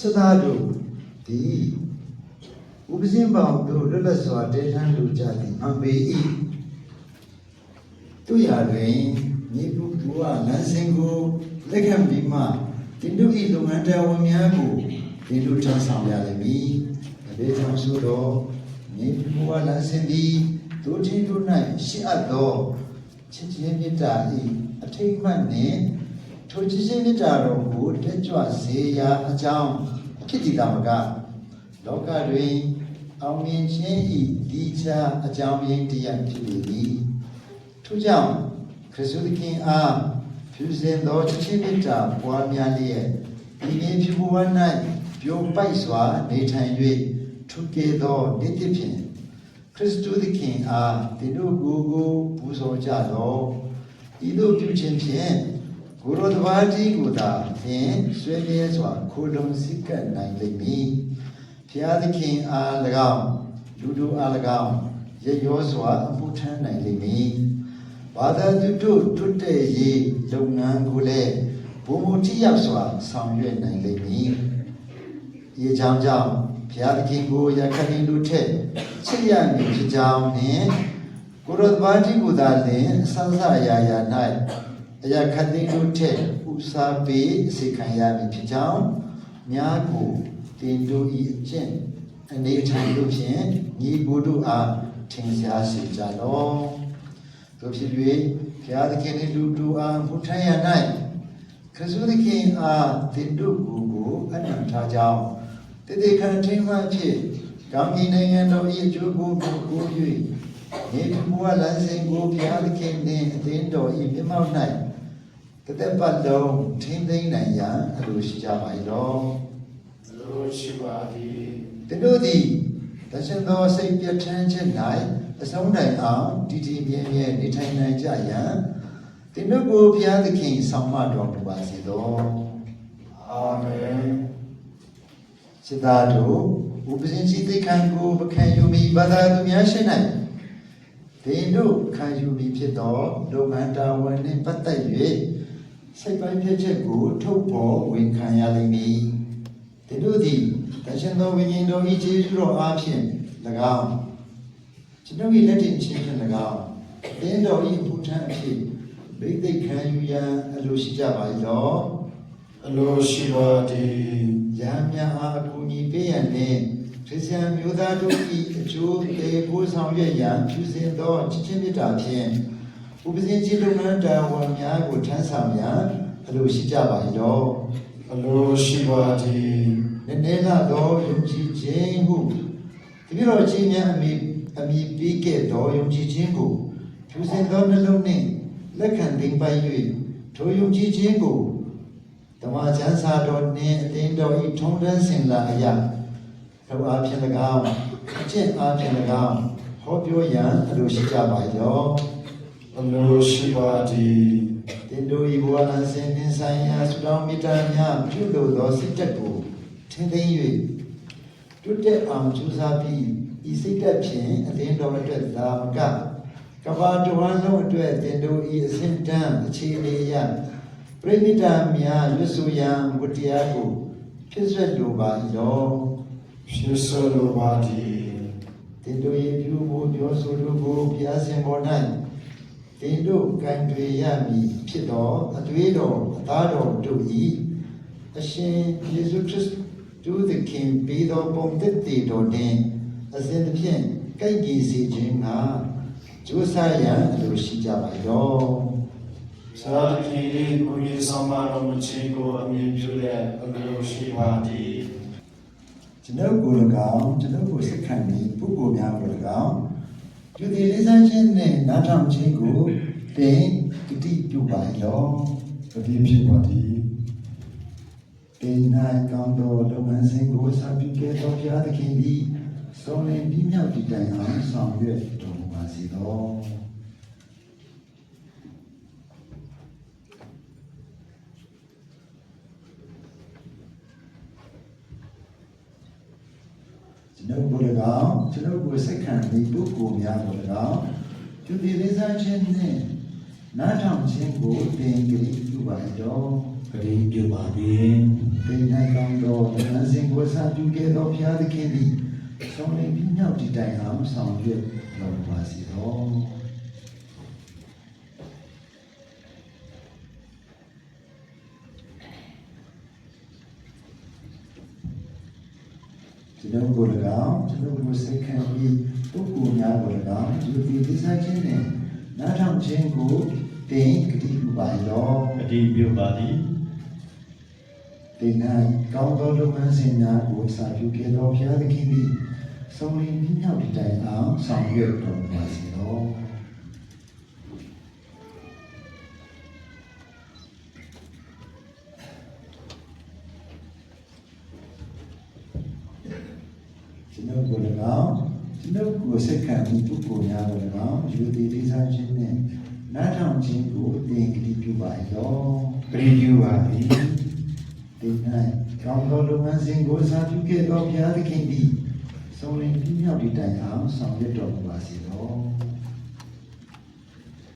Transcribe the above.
စစ်သားတို့သည်ဥပဇင်းပေါင်သို့လွတ်လပ်စွာတဲထမ်းလိုကြသည်မှန်ပေ၏တို့ရာတွင်မြေပုဘူဝလမ်းစဉ်ကိုလက်ခံပြီးမှတင်တို့၏လုပ်ငန်းတာဝန်များကိုတင်တို့ထမ်းဆောင်ရလိမ့်မည်အဘေကြောင့်ဆိုတော့မြေပုဘူဝလမ်းစဉ်သည်တို့ချင်းတို့၌ရှိအပ်သောချစ်ခြင်းမေတ္တာ၏အထိတ်အမှတ်နှင့်ထိုချစ်ခြင်းမေတ္တာတော်ကိုတက်ကြွစေရာအကြောင်းဖြစ်တည်တာမက လောကတွင်အောင်မြင်ခြင်းဤဒီခြားအကြောင်းရင်းတရားဖြစ်ပေသည်ထို့ကြောင့်ခရစ်တုသခင်အားဖြူစင်သောချစ်ခြင်းမေတ္တာပွားများလျက်ဒီနေ့ဖြူဘဝ၌ပြိုပိုက်စွာနေထိုင်၍ထုကေသောနေ့တစ်ဖြင့်ခရစ်တုသခင်အားသင်တို့ကိုယ်ကိုပူဇော်ကြလော့ဤသို့ပြုခြင်းဖြင့်ကိုယ်တော်တစ်ပါးကြီးကိုသာသင်ဆွေးမြဲစွာခိုလုံစိတ်ကပ်နိုင်လိမ့်မည် ဖျားသခင်အား၎င်းလူတို့အား၎င်းရေရောစွာအမှုထမ်းနိုင်လိမ့်မည်။ဘာသာသူတို့တွတ်တဲ့ရေးလုပ်ငန်းကိုလည်းဘုံမူထိရောက်စွာဆောင်ရွက်နိုင်လိမ့်မည်။ဤအကြောင်းကြောင့်ဖျားသခင်ကိုရခတ်လူထက်ချစ်ရမည်ဖြစ်ကြောင်းနှင့်ကိုရောတပါးကြီးကိုသာလျှင်အဆန်းဆအရာရာ၌အရာခတ်သိမ်းတို့ထက်ဥစားပေးအစေခံရမည်ဖြစ်ကြောင်းများကိုတင်တို့၏အကျင့်အနေထိုင်တို့ဖြင့်ညီကိုတို့အားထင်ရှားစေကြလော့တို့ဖြစ်၍ဘုရားသခင်နှင့်လူတို့အားမူထမ်းရ၌ခရစ်တုသခင်အားတင်တို့ကိုယ်ကိုအနံ့ထားကြောင်းတည်တည်ခံထင်းမှဖြစ်ကောင်းကင်နိုင်ငံတော်၏အကျိုးကိုပြုကို၍နေသူဘဝလမ်းစဉ်ကိုဘုရားသခင်နှင့်အသင်းတော်၏မျက်မှောက်၌တသက်ပတ်လုံးထင်းသိမ်းနိုင်ရန်အလိုရှိကြပါ၏လော လိုရှိပါသည် သင်တို့သည်တရှင်သောစိတ်ပြဋ္ဌာန်းခြင်း၌အဆုံးတိုင်အောင်တည်တည်မြဲမြဲနေထိုင်နိုင်ကြရန်သင်တို့ကိုဘုရားသခင်ဆောင်မတော်မူပါစေသော အာမင် စေတာတို့ဥပဇင်စီသိခံကိုပခံယူမိဘာသာသူများရှိ၌သင်တို့ခံယူမိဖြစ်သောလုပ်ငန်းတာဝန်နှင့်ပတ်သက်၍စိတ်ပိုင်းဖြစ်ချက်ကိုထုတ်ဖော်ဝန်ခံရလိမ့်မည်သင်တို့သည်တရှင်သောဝိညာဉ်တော်၏ကျေးဇူးတော်အားဖြင့်၎င်း ကျွန်ုပ်၏လက်တင်ခြင်းဖြင့်၎င်းသင်တော်၏အမှုထမ်းအဖြစ်ဘိသိက်ခံယူရန်အလိုရှိကြပါ၏လော အလိုရှိပါသည် ယဟန်များအားအကူအညီပေးရန်နှင့်ခရစ်ယာန်မျိုးသားတို့၏အကျိုးသေးပိုးဆောင်ရွက်ရန်ဖြူစင်သောချစ်ချင်းမေတ္တာဖြင့်ဥပဇင်ကြီးလုပ်ငန်းတာဝန်များကိုထမ်းဆောင်ရန်အလိုရှိကြပါ၏လော အလိုရှိပါသည် နည်းနည်းလာသောယုံကြည်ခြင်းဟုတပည့်တော်ချင်းများအမိအမိပေးခဲ့သောယုံကြည်ခြင်းကိုဖြူစင်သောနှလုံးနှင့်လက်ခံသိမ်းပိုက်၍ထိုယုံကြည်ခြင်းကိုဓမ္မကျမ်းစာတော်နှင့်အသင်းတော်၏ထုံးတမ်းစဉ်လာအရာထိုအားဖြင့်၎င်းအကျင့်အားဖြင့်၎င်းဟောပြောရန်အလိုရှိကြပါ၏လော အလိုရှိပါသည် တင်တို့ဤဘဝလမ်းစဉ်နှင့်ဆိုင်ရာဆုတောင်းမေတ္တာများပြုလိုသောစိတ်ဓာတ်ကိုထင်သိမ်း၍တွတ်တက်အောင်ကြိုးစားပြီးဤစိတ်ဓာတ်ဖြင့်အသင်းတော်အတွက်သာမကကမ္ဘာတစ်ဝန်းလုံးအတွက်တင်တို့ဤအစဉ်တန်းအခြေအနေအရပြိမိတာများရွတ်ဆိုရန်ဝတ္တရားကိုဖြစ်ဆွက်လိုပါ၏လော ဖြစ်စေလိုပါသည် တင်တို့၏ပြုမှုပြောဆိုတို့ကိုဘုရားရှင်ပေါ်၌တင်တို့ကံတွေရမည်ဖြစ်သောအသွေးတော်အသားတော်တို့၏အရှင်ယေရှုခရစ်တုသခင်ပေးသောပုံသက်တည်တော်နှင့်အစဉ်သဖြင့်ကြိုက်ကြည်စေခြင်းကကြိုးစားရန်အလိုရှိကြပါ၏လော သာသခင်၏ကိုယ်ဆောင်မတော်မူခြင်းကိုအမြင်ပြုလျက်အလိုရှိပါသည် ကျွန်ုပ်ကို၎င်းကျွန်ုပ်ကိုစက္ခံပြီးပုဂ္ဂိုလ်များကို၎င်းသူသည်လေးစားခြင်းနှင့်နားထောင်ခြင်းကိုသင်တတိပြုပါ၏လော တတိဖြစ်ပါသည် တင်၌ကောင်းသောလုပ်ငန်းစဉ်ကိုစပြုခဲ့သောဘုရားသခင်သည်ဆုံးလင်းပြီးမြောက်တည်တိုင်အောင်ဆောင်ရွက်တော်မူပါစေသောကျွန်ုပ်ကို၎င်းကျွန်ုပ်ကိုစိတ်ခံသည့်ပုဂ္ဂိုလ်များကို၎င်းသူသည်လေးစားခြင်းနှင့် နားထောင်ခြင်းကိုသင်ဂတိပြုပါ၏လော ဂတိပြုပါသည် သင်၌ကောင်းသောလုပ်ငန်းစဉ်ကိုစပြုခဲ့သောဘုရားသခင်သည်ဆုံးလင်းပြီးမြောက်တည်တိုင်အောင်ဆောင်ရွက်တော်မူပါစေသောကျွန်ုပ်ကို၎င်းကျွန်ုပ်ကိုစိတ်ခံပြီးပုဂ္ဂိုလ်များကို၎င်းယူသည်သစ္စာခြင်းနှင့်နားထောင်ခြင်းကိုသင်ဂတိပြုပါ၏လော ဂတိပြုပါသည် သင်၌ကောင်းသောလုပ်ငန်းစဉ်များကိုစာပြုခဲ့သောဘုရားသခင်သည်ဆုံးလင်းပြီးမြောက်တည်တိုင်အောင်ဆောင်ရွက်တော်မူပါစေသောကျွန်ုပ်ကို၎င်းကျွန်ုပ်ကိုဆက်ခံမှုပုဂ္ဂိုလ်များကို၎င်းယူသည်လေးစားခြင်းနှင့်နားထောင်ခြင်းကိုသင်ဂတိပြုပါ၏လော ဂတိပြုပါသည် သင်၌ကောင်းသောလုပ်ငန်းစဉ်ကိုစာပြုခဲ့သောဘုရားသခင်သည်ဆုံးလင်းပြီးမြောက်တည်တိုင်အောင်ဆောင်ရွက်တော်မူပါစေသော။